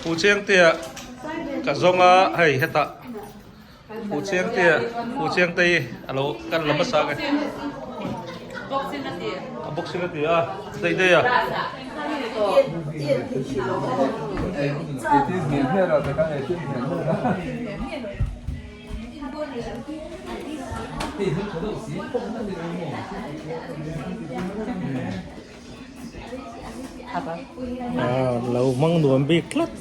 Fuhchiangtea ka zawng a hei hetah Fuhchiangtea Fuhchiangtei a lo kan la hmasa ang e a boxing a ti a daih daih a. Lo hmang nuam bik tlat.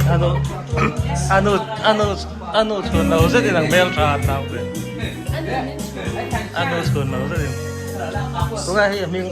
Anu anu anu anu chhun lo zetin ang hmel tha an nau ve anu chhun lo zetin tunah hei a hming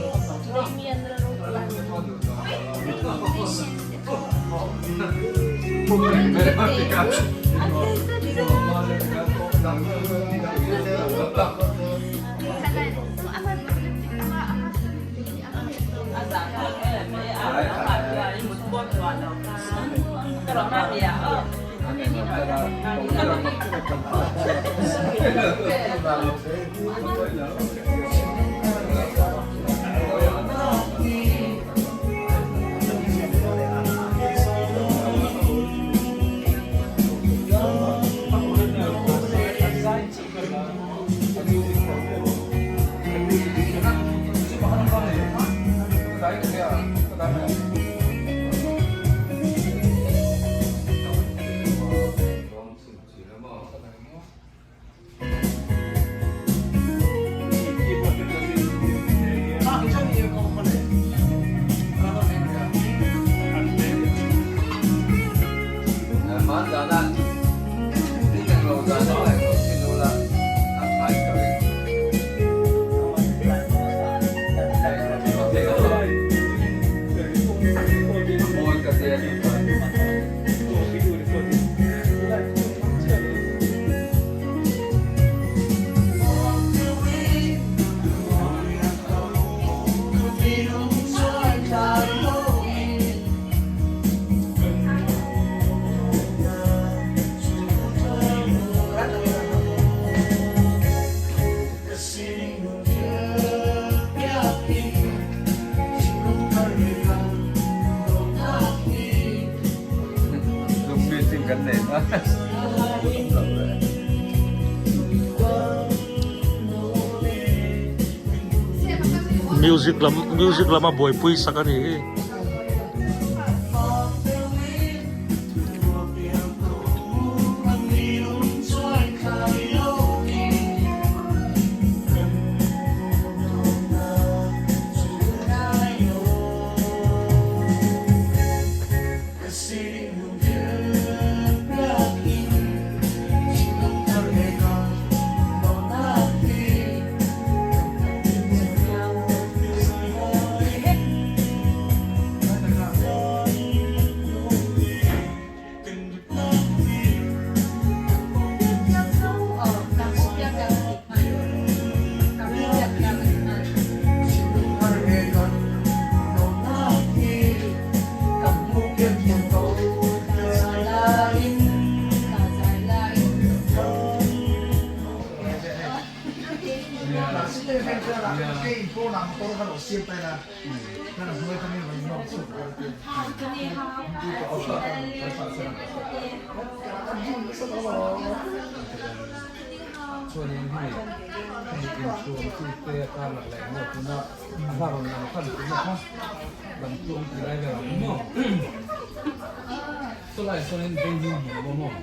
Music lam music lama buaipui sak a ni hi. Chuanin hei hemi inchhung chi te a kar lak leh maw tuna a rawn lang tan tuna kha lamtluang ti lai vel ang maw chulai sawn in veng him hmu maw maw.